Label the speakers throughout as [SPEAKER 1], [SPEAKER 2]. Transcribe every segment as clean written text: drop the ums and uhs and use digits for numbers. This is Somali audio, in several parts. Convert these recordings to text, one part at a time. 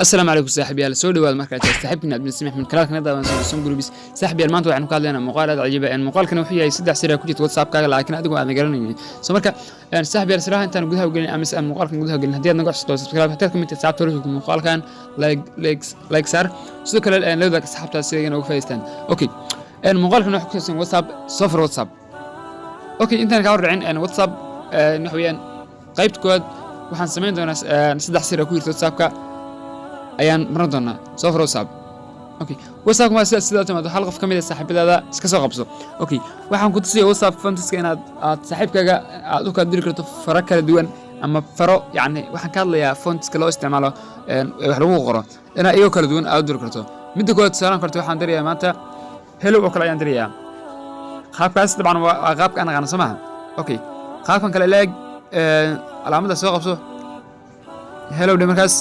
[SPEAKER 1] Asalaamu calaykum saaxiibayaal, soo dhawaad. Markaa saaxiibkiina Cabdilsamiix min kanaalkana daawan Som Groups. Saaxiibayaal, maanta waxaynu ka hadlaynaa muuqaal aad cajiiba. Muuqaalkana wuxuu yahay saddex sir ku jirta WhatsAppkaaga, laakiin adigu aadan garanaynin. So marka saaxiibayaal, siraha intaan gudaha u gelin ama aan muuqaalkan gudaha u gelin, haddii aad naga cusubto, subscribe. Haddii aad ka mid tahay asxaabta hore, muuqaalkan like, like, like saar. Sidoo kale la wadaag asxaabtaas si ayagana uga faa'iidaystaan. Okay, muuqaalkan wuxuu ku saabsan WhatsApp software WhatsApp. Okay, intaan kaa hor dhicin WhatsApp, waxa weeyaan qaybta koowaad waxaan samayn doonaa saddex sir ku jirta WhatsAppka ayaan maran doonaa software WhatsApp. Okay, WhatsApp waa sida timaado hal qof ka mid ah saaxiibadaada iska soo qabso. Okay, waxaan ku tusaya WhatsApp fontiska inaad aad saaxiibkaaga aad u kala diri karto faro kala duwan ama faro, yacni waxaan ka hadlayaa fontiska loo isticmaalo wax lagu qoro, inaad iyagoo kala duwan aad u diri karto. Midda koowaad, tusaalaan karto, waxaan dirayaa maanta hello oo kale ayaan dirayaa. Qaabkaas dabcan waa qaabka aan aqaano, soo maaha? Okay, qaabkan kale leeg, calaamadda soo qabso, hello dhe, markaas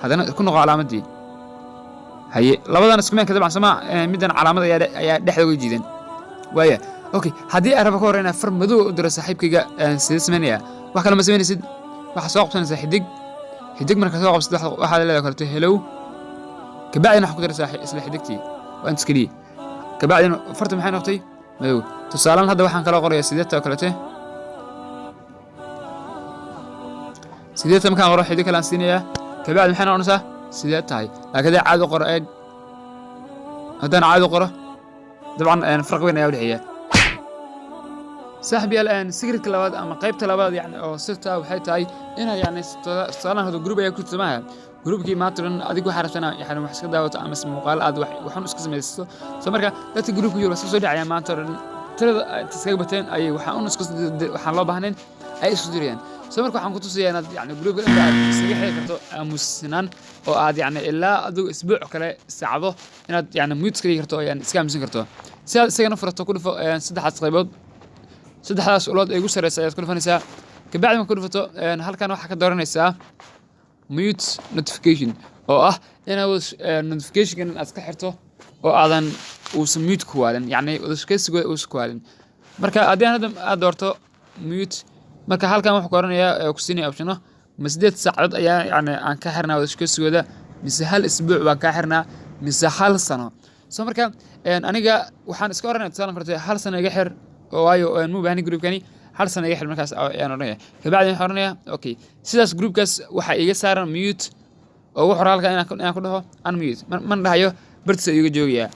[SPEAKER 1] haddana ku noqo calaamadii. Haye, labadan isku meenka dabcan sooma? Middan calaamad ayaa dhexda uga jiidan waaya. Okay, haddii aan rabo ka hor inaan far madow u diro saaxiibkayga, sidee samaynayaa? Wax kale ma samaynaysid, waxaad soo qabsanaysaa xidig. Xidig marka soo qabsid, waxaad leedahay karto hello, kabacdina waxaad ku daraysaa isla xidigtii. Waa intas keliya. Kabacdina farta maxay noqotay? Madow. Tusaalaan hadda waxaan kaloo qorayaa sideeta oo kalete. Sideeta markaan qoro, xidig kale aan siinayaa, kabacdi maxay noqonaysaa? Sidee tahay? Laakiin haddii caadi qoro, eeg, haddaan caadi qoro, dabcan farq weyn ayaa udhexeeya. Saaxib yaal, secretka labaad ama qaybta labaad yani oo sirta waxay tahay inaad yani tusaalaan hado group ayaa ku jirta maaha? Groupkii maanta dhan adigu waxaa rabtaa inaad yani wax iska daawato ama muuqaal aad waxun iska samaysato. So marka dadka groupka jiro iska soo dhacayaan maanta dhan, tirada inta iskaga bateen ayay waxaan un isku waxaan loo baahnayn ay isku dirayaan. So marka waxaan ku tusayaa inaad yani groupka dhanba aad iskaga xiri karto aamusnaan, oo aad yani ilaa adigu isbuuc kale saacado inaad yani mute iska dhigi karto oo yani iska aamusan karto. Si aad isagana furato, ku dhufo saddexdaas qaybood, saddexdaas ulood ee ugu sarreysa ayaad ku dhufanaysaa. Kabacdi marka ku dhufato, halkan waxaa ka dooranaysaa mute notification, oo ah inaad notificationkan aad iska xirto oo aadan uusan mute ku waalin, yacni wadashakeysigooda uusan ku waalin. Marka haddii aan hadda aad doorto mute, marka halkan wuxuu ku oranayaa, ku siinaya optiono: ma 8 saacadood ayaa yani aan ka xirnaa wadashakeysigooda, mise hal isbuuc baan kaa xirnaa, mise hal sano? So marka aniga waxaan iska oranaya, tusaalan karta, hal sano iga xir, oo waayo ma baahni groupkani, hal sano iga xir markaas ayaan odhanaya. Kabacdi waxaan odhanaya okay. Sidaas groupkaas waxaa iga saaran mute, oo wuxuu halkan inaan ku dhaho unmute man dhahayo, bartiisa iga joogayaa.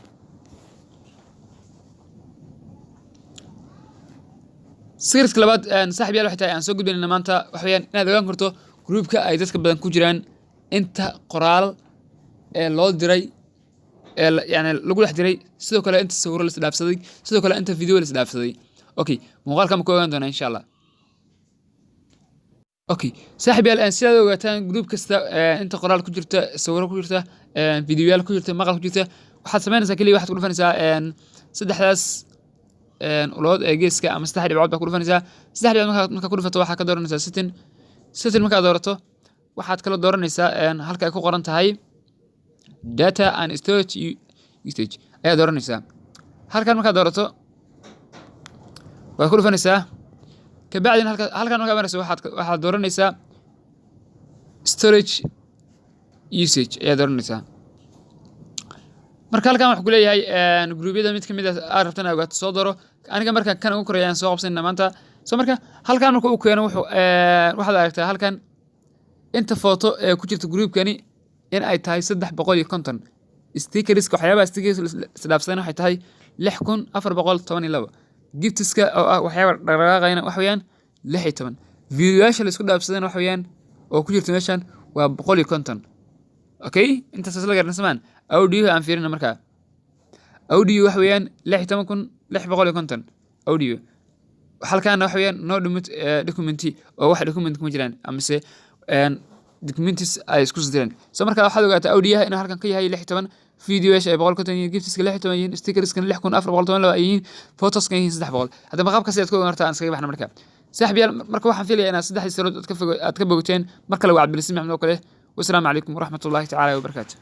[SPEAKER 1] Secretka labaad, saaxib yaal, waxay tahay aan soo gudbinayna maanta waxa weeyaan inaad ogaan karto groupka ay dadka badan ku jiraan inta qoraal ee loo diray ee yani lagu dhex diray, sidoo kale inta sawiro la isdhaafsaday, sidoo kale inta video la isdhaafsaday. Okay, muuqaalka ma ku ogaan doonaa insha Allah. Okay saaxib yaal, sidaad ogaataan group kasta inta qoraal ku jirta, sawiro ku jirta, videoyaal ku jirta, maqal ku jirta, waxaad samaynaysaa keliya waxaad ku dhufanaysaa saddexdaas ulood ee geeska ama saddex dhibcood baa ku dhufanaysaa. Saddex dhibcood markaa ku dhufato, waxaad ka dooranaysaa setting. Setting markaad doorato, waxaad kala dooranaysaa halka ay ku qoran tahay data and storage usage ayaad dooranaysaa. Halkan markaad doorato, waad ku dhufanaysaa. Kabacdina halkan markaad marayso, waxaad dooranaysaa storage usage ayaad dooranaysaa. Marka halkan wuxuu ku leeyahay groupyada mid kamid ah aad rabtan inaad ogaato soo dooro. Aniga marka kan ugu koraya ayaan soo qabsanayna maanta. So marka halkan marka uu keeno, wuxuu waxaad aragtaa halkan inta photo ee ku jirta groupkani in ay tahay 350. Stickerska, waxyaabaha stickers isdhaafsadana, waxay tahay 6412. Giftiska oo ah waxyaaba dhaqdhaqaaqayna waxa weeyaan 16. Videoyaasha la isku dhaafsadana waxa weeyaan oo ku jirta meeshan waa 150. Okay, intaas isla garanay samaan. Audio aan fiirina markaa. Audio waxa weeyaan 16650 audio. Halkaana waxa weeyaan no documenti, oo wax document kuma jiraan amase documents ay isku direen. So marka waxaad ogaataa audioyaha inuu halkan ka yahay 16, videoyaasha ay 150 yihiin, giftiska 16 yihiin, stickerskana 6412 ay yihiin, photoskan yihiin 300. Haddaba qaabkaas ayaad ku ogaan kartaa. Aan iskaga baxna marka saaxib yaal. Marka waxaan filayaa inaad saddexdii salood aad ka bogoteen. Mar kale waa Cabdilasiin Maxamed oo kale. Wasalaamu calaykum waraxmatullaahi tacaala wabarakaatu.